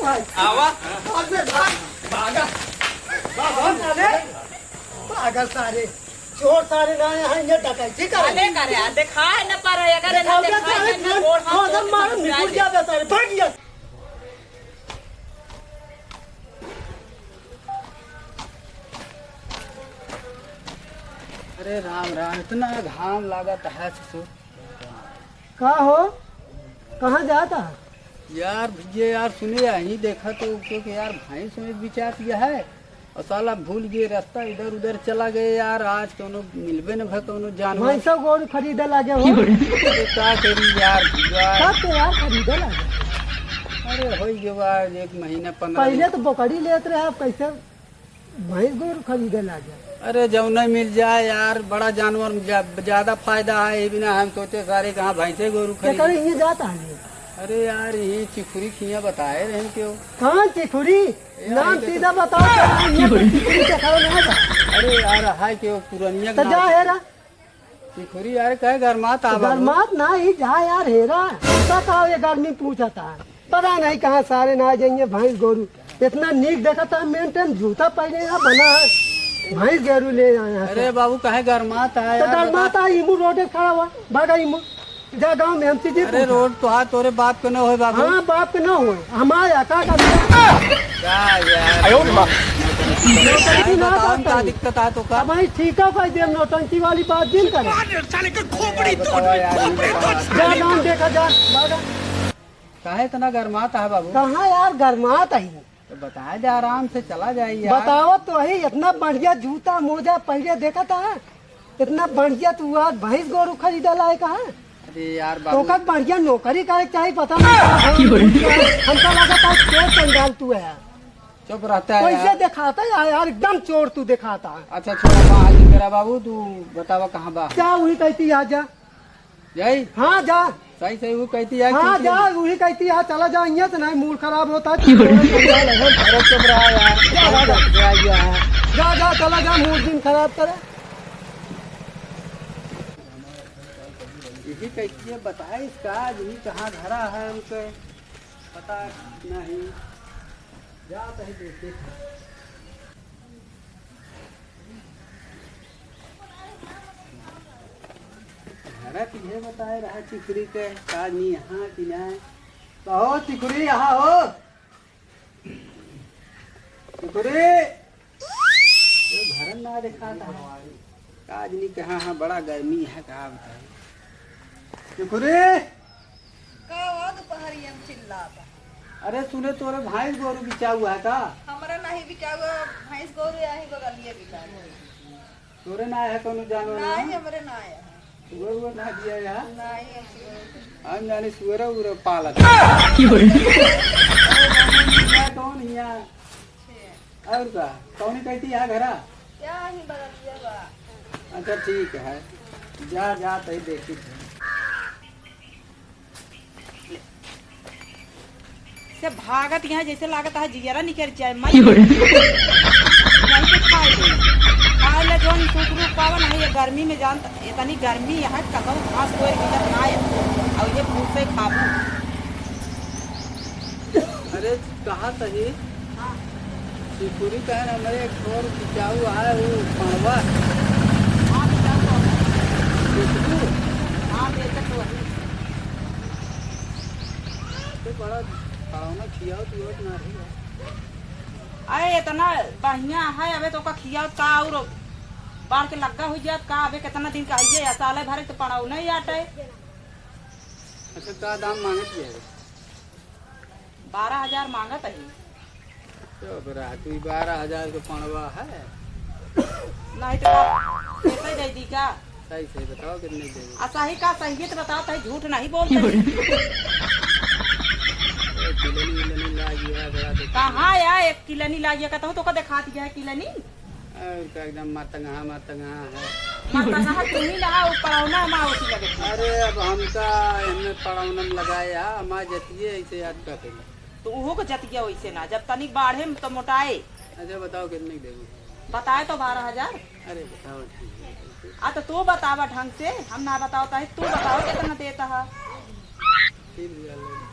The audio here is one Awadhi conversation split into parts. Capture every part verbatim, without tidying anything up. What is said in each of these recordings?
आवा। अबे भाग, भागा। भागो सारे। पागल सारे। चोर सारे ना यहाँ, ये डकैती करे। अरे करे, आ, देखा है ना पर, अगर देखा ना देखा है, है ना, थोड़ा सा मारो, निकल जाबे सारे, भाग गया। अरे राम राम, इतना घाम लागत है ससुर। का हो, कहाँ जाता है? यार भैया यार, सुने यहीं देखा तो क्योंकि यार भाई समेत बिचात गया है और साला भूल गए रास्ता, इधर उधर चला गए यार। आज कौनो मिलबे न भा कौनो जानवर। भैंसा गोरू खरीदे लागे हो। अरे का करी यार भैया। का तो यार खरीदे लागे। अरे हो गए यार एक महीना पंद्रह पहले दिन। तो बोकरी लेत रहे, अब कैसे भैंस गोरू खरीदे लागे। अरे जौने मिल जाए यार, बड़ा जानवर में जा-, ज्यादा फायदा है। ये बिना हम सोचे सारे कहाँ भैंसे गोरू खरीदे। केकरे हियाँ जाता है? अरे यार, ये चिखुरी खिया बताए रहे क्यों? कहाँ चिखुरी? ए, नाम अरे सीधा बताओ, क्या नाम है? चिखुरी से खाओ ना बा। अरे यार, हाय क्यों पुरनिया के तो जा नाम। हेरा। चिखुरी यार, कहे गरमात आ तो बाबू। गरमात ना ही जा यार हेरा। ऐसा का ये गर्मी पूछा था? पता नहीं कहाँ सारे ना जाइए भैंस गोरू। इतना नीक देखा था, maintain जूता पहने यहाँ बना है। भैंस गोरू ले आए हैं। अरे बाबू, काहे गरमात है तो यार, गरमात बता। आ, इमू रोड खड़ा हुआ, भागा इमू। जा गाँव में हमसे जी अरे पूछा। रोड तो हाथ तोरे बाप के न होए बाबू। हाँ, बाप के न होए, हमारे आका का। क्या यार? आयो रे माँ। नौटंकी ना बताओ, करता का हूँ। दिक्कत है तो का? अब भाई ठीक है भाई, देव नौटंकी वाली बात जिन करे। साले के खोपड़ी तोड़ दे, खोपड़ी तोड़। जा नाम देखा जा, भागा। काहे इतना गरमात है बाबू? कहाँ यार गरमात है? तो बताया जा, आराम से चला जाए यार। बतावत तो है, इतना बढ़िया जूता मोजा पहले देखा था, इतना बढ़िया तू आज भैंस गोरू खरीदा लाए कहा? अरे यार तो बाबू। का बढ़िया नौकरी करे के चाही, पता नहीं का हो, की बोली? हमका लगा था चोर चंडाल तू है। चुप रहता है कैसे यार। दिखाता है यार, एकदम चोर तू दिखाता है। अच्छा छोड़ा, बाहर निकरा बाबू, तू बतावा कहाँ बा? क्या वही कहती आ जा। यही? हाँ, जा। सही, सही, वो कहती है हाँ, कि जा, वही कहती है, चला जा, यहाँ से नहीं, मूड खराब होता है। अरे, चुप रहा यार। जा, जा, जा। जा, जा, चला जा, मूड दिन खराब करे। यही कहती है, बताए इसका, यही कहाँ घरा है उनके, पता नहीं। जा, सही देखे। घरा तुझे बताए रहा चिखुरी के, का नी यहाँ कि ना। कहो चिखुरी, यहाँ हो। चिखुरी। ये घर ना देखा था। का नी कहाँ, हाँ, बड़ा गर्मी है, का बताई। चिखुरी। का हुआ दोपहरिया में चिल्लाता? अरे सुने, तोरे भैंस गोरू बिचाऊ है का? हमरा नहीं बिकाऊ, भैंस गोरू यही बगलिए बिकाऊ। तोरे ना है कोनो जानवर ना? नहीं, हमरे ना है। सुअर उअर ना दिया है? नहीं, हम सुअर हम जाने सुअर उअर पालत। की बोले? कौन हिया? और का? कौन कहती है घरा? क्या ही बगलिया बा? अच्छा ठीक है, जा, जा तही देखी। से भागत यहाँ जैसे लागत है जियरा निकल जाए, मैं की बोले? नहीं तो खाए ले। खाए ले जोन सुख रूप पावन है ये गर्मी में, जानत इतनी गर्मी यहाँ कसम घास कोई मिलत ना है, और ये भूख से खाबू। अरे कहा तही हाँ। सिकुरी कहन हमरे एक ठोर बिचाऊ है, वो पड़वा। हाँ, बिचाऊ तो है। बेचबू? हाँ, बेचत तो है। तो बड़ा पड़ौना खियाओ तू और ना रही है। अरे इतना बढ़िया है, अबे तो का खियाओ का और बाढ़ के लग्गा हो जात का, अबे कितना दिन का है ये, साले भरे तो पड़ौना ही आटे। अच्छा, का दाम मांगत है? बारह हजार मांगत है। चुप रहा, तू बारह हजार के पड़वा है। नहीं तो का, पैसे दे दी का? सही सही बताओ, कितने देबो? आ सही का, सही तो बताओ, तही झूठ नहीं बोलते। ए, किलनी विलनी लागी है, बड़ा दिक्कत। कहाँ यार, एक किलनी लागी है, कहता हूँ तो का दिखा दिया है किलनी? और का एकदम मतंगहा, मतंगहा है। मतंगहा तू ही लगा, वो पड़ौना माँ उसी लगे। अरे, अब हमका इनमें पड़ौना में लगाए, हाँ, हमार जतिये ऐसे याद का करी। तो उहो को जतिया वैसे ना, जब तनिक बाढ़े में तो मोटाए। अच्छा, बताओ कितने के देबू? बताए तो बारह हजार। अरे, बताओ ठीक है। आ, तो तू बतावा ढंग से, हम ना बताओ, ताहे तू बताओ कितना देता है। तीन हजार ले लो।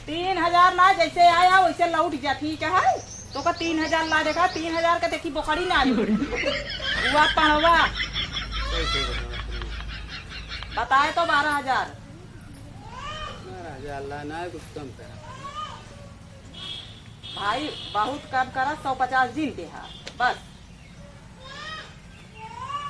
तीन हजार ना, जैसे आया वैसे लौट जा, ठीक है? तोका तीन हजार ला देखा, तीन हजार का देखी बोकड़ी ना आई। हुआ पड़वा। कैसे बतावा तुमने? बताए तो बारह हजार। बारह हजार ला ना, कुछ कम करा। भाई, बहुत कम करा, सौ पचास दिन देहा, बस।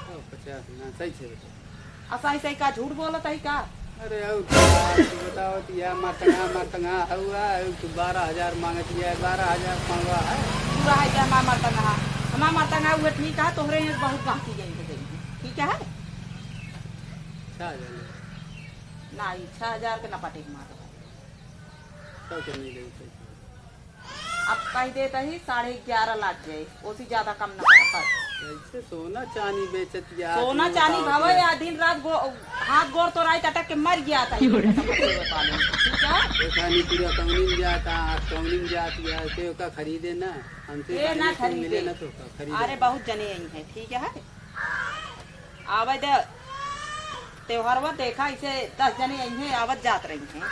ओ, पचास ना, सही से बता। आ सही सही का झूठ बोलत है का? अरे, और का, तू बताओ तो या मरतंगा, मरतंगा हुआ, और तू बारह हजार मांगत है, बारह हजार मांगा है। पूरा है क्या हमार मरतंगा? हमार मरतंगा हुए ठीक है, तोहरे यहाँ बहुत बाकी गई हो गई, ठीक है? छह हजार ले। नहीं, छह हजार के ना पटे हमारे। तब के नहीं देऊ पैसा। अब कह देता ही साढ़े ग्यारह लाग जाए, ओसी ज्यादा कम ना कर, बस। कैसे सोना चानी बेचत या सोना आदमी चानी बताओ भवे तो। या दिन रात गो-, हाथ गोड़ तोड़ाई तटक के मर गया था, ये सब बच्चे पाले। ठीक है? देखा नहीं पूरा कौनिन जाता, कौनिन जात या, के ओका खरीदे ना, हमसे ए, ना कहीं से खरीदे। मिले ना तो ओका खरीदे। अरे बहुत जने आई हैं, ठीक है? आवे दे त्योहारवा देखा, इसे दस जने आई हैं, आवत जात रही हैं।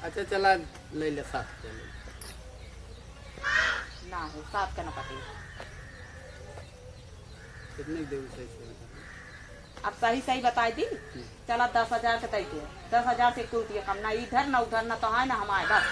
अच्छा, चला, ले ले, सात के ले। ना हो, सात का ना पटे। कितने के देबू सही से बता। अब सही सही बताई दी। हम्म। चला, दस हजार के दे दे। दस हजार से कुल दिए कम, ना इधर, ना उधर, ना तो है, ना हमारे, बस।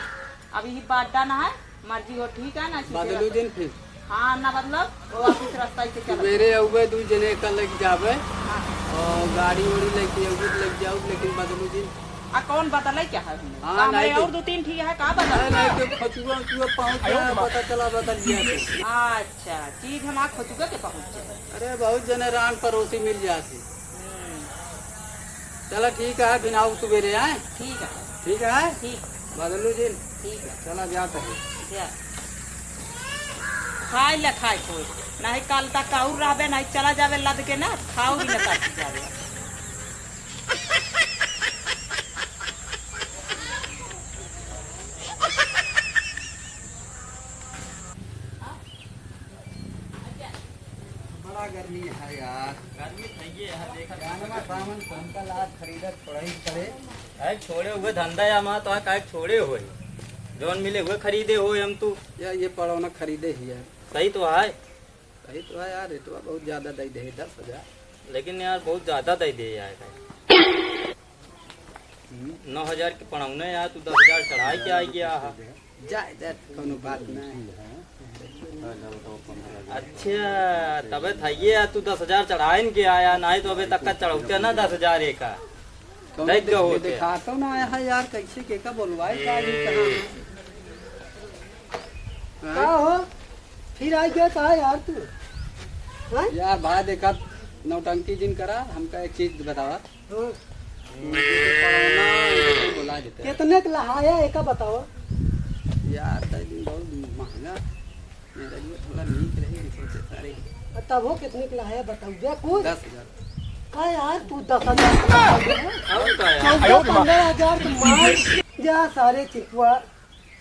अब यही बात डन है, मर्जी हो, ठीक है ना, सीधे बदलू रस्ते। दिन फिर? हाँ, ना बदलब, वो वापिस रास्ता ही से चल। मेरे अउबे दू जने का लग जाबे। हाँ। और गाड़ी वाड़ी लेके अउबे लग जाओ, लेकिन बदलू दिन। आ, कौन बदले क्या है? हाँ, का हमारे नहीं तो और दो तीन ठीक है, का बदल? नहीं, नहीं तो खचुआ उचुआ पहुँच गया, पता चला बदल गया तो। अच्छा, चीज हमार खचुआ के पहुँच जाए। अरे, बहुत जने रान परोसी मिल जाती। हम्म। चला, ठीक है, फिर आओ सुबेरे, आए? ठीक है। ठीक है? ठीक। बदलू जी? ठीक है। चला, जात है। जा। खाए ले खाए कोई। नहीं काल तक और रहबे, नहीं चला जाबे लद के ना, खाओ भी ना तरस जाबे। बड़ा गर्मी है यार। गर्मी भइये है, देखा जानवा सामान कौन का लात खरीदत थोड़ा ही पड़े। अरे छोड़े हुए धंधा या माँ तो काहे छोड़े हुए। जौन मिले हुए खरीदे हुए हम तू। या ये पड़ौना खरीदे ही है। सही तो है। सही तो है यार, रेटवा बहुत ज्यादा दे दे, दस हजार। लेकिन यार बहुत ज्यादा दे दे यार। हम्म। नौ हजार के पड़ौना यार, तू दस हजार चढ़ाई के आई गया हा। जाए, जाए, कोनो बात नहीं। अच्छा, तबे था ये यार, तू दस हजार चढ़ाइन के आया, नहीं तो अबे तक का चढ़ौते ना दस हजार एका। कौनो देख देख-, गयो होते। देखा तो ना आया है यार, कैसे के का बोलवाए, का जी, कहाँ है? हाँ? का हो? फिर आ गया का यार तू? हाँ? यार भाई देखा, नौटंकी जिन करा, हमका एक चीज बतावा। हाँ। उनके तो पड़ौना, उनके तो बोला देते हैं। कितने के लहाया एका बतावा? यार, तई दिन बहुत महंगा। मेरा लिए थोड़ा नीक रही, हम सोचे सारे। आ, तब हो कितने के लाया बताऊ दे कुछ? दस हजार। का यार तू दस हजार के लाया है? और का यार? चौदह पंद्रह हजार के माल। जा सारे चितवा।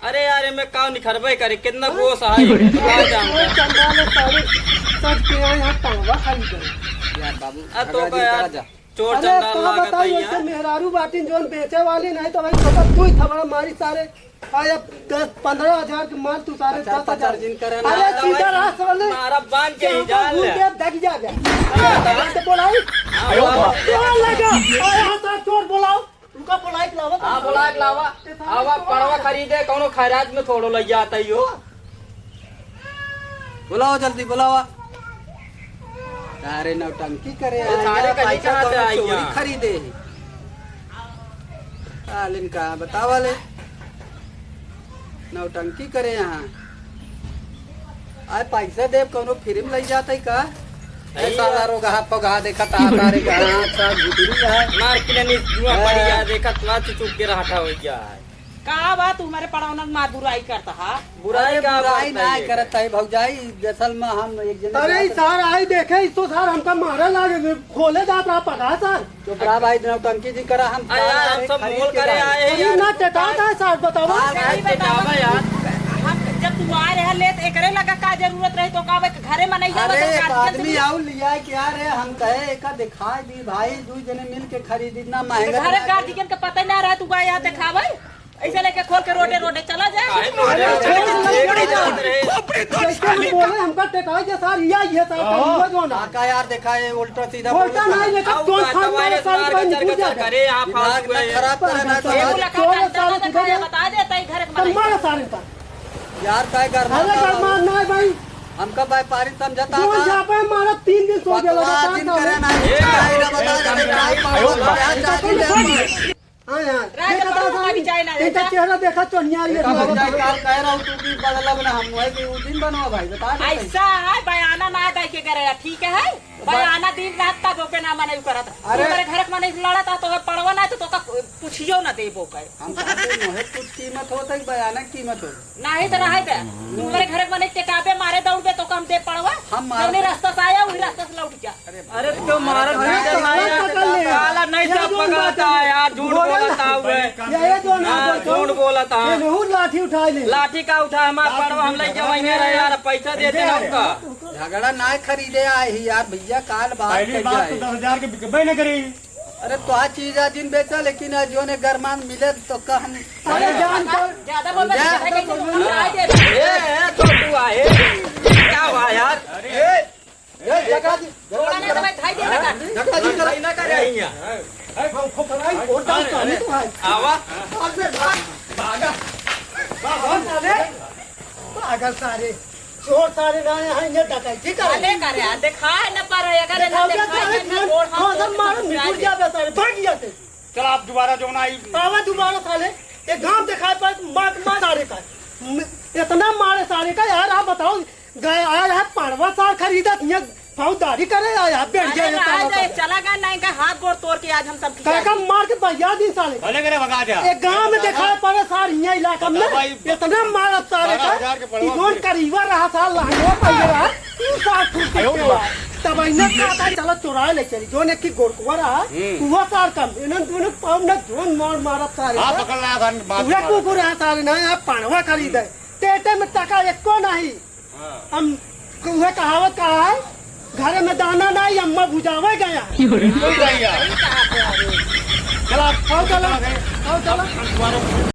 अरे यार, एमे का निखरबे करे, कितना हाँ? गोस है, का जाऊंगा? चंदा में सारे सज के आए हैं, पड़वा खाई गए। यार बाबू, आ, तो झगड़ा का जिन यार? करा जा। चोर अरे, चंदा का लागत बताई, है वैसे यार। मेहरारू बाटिन जोन बेचे वाली नहीं तो भाई, तो तू ही थबड़ा मारी सारे। आज अब दस, पन्द्रह हजार के माल तू सारे पचास, दस हजार। पचास दिन करे ना। अरे, सीधा राह से वाले। मारा बांध के ही चौका जान घूम ले। के दग जा बे। हाँ, तो बोलाई। हाँ, बोलाओ। कौन लगा? अरे, हाँ, साहब, चोर बोलाओ। उनका बोलाई के लावा। हाँ, बोला के लावा। आवा, पड़वा खरीदे, कौनो खैरात में थोड़ो लग जाता ही हो। बुलावा जल्दी, बुलावा। अरे नौटंकी करे, अरे आया, सारे कहीं पैसा कहाँ से कौनो आई चोरी यहाँ? खरीदे ही। सालिन का बतावा ले। नौटंकी करे यहाँ। आए पैसा देब, कौनो फ्री में लई जात है का? ए अरे। साला रोगहा पगहा देखत आ, तारे गहा, सब घुटुरी है। मार के नहीं जुआ हाँ। पड़ी है, देखत ना चुचुक के रहता हो गया है। का बात, तुम्हारे पड़ौना के मार बुराई करता हा? बुराई अरे, का बुराई बात ना है? करत है भौजाई, असल में हम एक जने अरे, जात सार आई देखे, इसको सार हमका मारे लागे, खोले जात रहा पगहा सार। चुप रहा भाई, नौटंकी जी करा, हम अरे यार, सार हम सब खरीद मोल के करे लाए। आए हैं अरे, यार। ना टेटा था सार, बतावा। हाँ, भाई, टेटावा यार। हम जब तुम आए रहे ले, तो एकरे लगा का जरूरत रही, तो का भाई घरे में नहीं जावा अरे, तो का आदमी आउ लिया क्या रे, हम कहे एका दिखाई दी भाई, दू जने मिल के खरीदी, इतना महंगा घर दिमाग। गार्जियन के पता ना रहा, तू बा यहाँ दिखावे, ऐसे लेके खोल के रोडे रोडे चला जाए। अरे, कैसे हम बोले, हमका टेकाई दे सार, या ये सार, हाँ। का हुआ जो ना। काका यार, देखा ये उल्टा सीधा उल्टा बोलता नहीं, है। लेकिन आओ, कौन काका खान वाले मारे सारे सार का कोई चक्कर निकल जाए। करे, आप दिमाग फालतू ना है। खराब करे ना, ये तो बोला, कौन काका सारे अंदर किधर है? बता देता है, घर के तब मालिक। मारा सारे का। यार, काय गरमा अरे, था? गरमा ना है भाई। हमका व्यापारी समझता कौन था? जापे मारा तीन दिन सो गया, बकवास लगातार दिन करे ना। ए, भाई, ना बता दे, भाई, भाई, भाई, भाई, भाई, भाई, भाई, हाँ यार, राजा देखा था बाबू, सारे? अभी जाए ना, इनका राजा। चेहरा देखा, चोनिया ये देखा, देखा। भाई, जाए, काल कह रहा हूँ, तू भी बदलब ना, हम वही कि वो दिन बनवा भाई, बता दे। ऐसा है, बयाना ना दे के करे, ठीक है? बयाना दिन रात तब ओके ना मने करत। अरे। तुम्हारे घर के मने लड़त है, तो पड़वा ना, तो तोका पूछियो ना देबो के। हम कहते मोहे कुछ कीमत होता है, बयाना कीमत हो। नाही तो रहे दे। तू हमरे घर के मने टेकाबे मारे दौड़बे तो हम दे पड़वा। हम मार जौने रास्ता से आया, वही रास्ता से लौट जा। अरे तो मारत अरे नहीं तो तो भाई, पकड़ ले। साला नहीं ये सब जो पकड़ता बात है यार, झूठ बोला बोलता ना। हुए। ये, ये जो ना हाँ, बोलता झूठ हूँ। बोलता। ये नहीं लाठी उठा ले। लाठी का उठा, हमार पड़वा हम लेके वहीं रहे यार, पैसा देते ना उनका। झगड़ा ना खरीदे आए ही यार भैया, काल बात पहली कर बात जाए। तो दस हजार के बिकबे न करी। अरे तो आ चीज आज दिन बेचा, लेकिन आज जो ने गरमान मिले तो का हम अरे जान कर ज्यादा बोल रहा है, लेकिन हम राय दे रहे हैं। ए, ए, छोटू आ, ए, क्या हुआ यार? अरे, ए, झगड़ा जी, झगड़ा थोड़ा ना जी, तो मैं खाई दे लगा। झगड़ा जी, झगड़ा ना करे यहाँ। ए, वो खो पड़ा है, वो डांस करने तो है। आवा। भाग बे, भाग। भागा। भाग, भाग, साले। पागल सारे, चोर सारे ना आए हैं, ये डकैती करे। अरे करे, आ, दिखाए न पा रहे, अगर दिखाओ ना क्या दिखाए सारे, ना, खान, और हम खान सब लोग मारो, निकल जाबे सारे, भाग जाते। चल, आप दोबारा जो ना आई। आवा दोबारा साले, ये गांव दिखाए पर मार, मार सारे का। म-, इतना मारे सारे का यार, आप बताओ, गए आए है पड़वा सार खरीदत, यहाँ फौजदारी करे आया, बैठ अरे गया ये रहा साला दे, का। चला गया ना, इनका हाथ गोड़ तोड़ के आज हम सब खिया काका देंगे। मार के बहिया दिन साले। भले करे भगा जा। एक गांव में दिखाई पड़े सार, यहाँ इलाका में बताओ भाई। इतना मारत सारे बारह हजार के का, पड़वा कि जोन दे। करीबा रहा सार, लहंगवा पहले रहा, ऊ सार फूट के आयो खेला। तब इन्हें कहा था, चलो चुराए ले चली, जोन एक की गोरकुआ रहा, हम्म। वो सार कम, इन्हें दोनों पाँव में जोन मार मारत सारे हाँ, का। पकड़ लाया था, बात पूरा मारा। कुकुर रहा सारे ना, यहाँ पड़वा खरीदे, टेटे में टका एको नहीं। हाँ। हम उहे कहावत कहा है, "घरे में दाना नाही, अम्मा भुजावे गया।" बिल्कुल सही है। चला, आओ चला, आओ चला।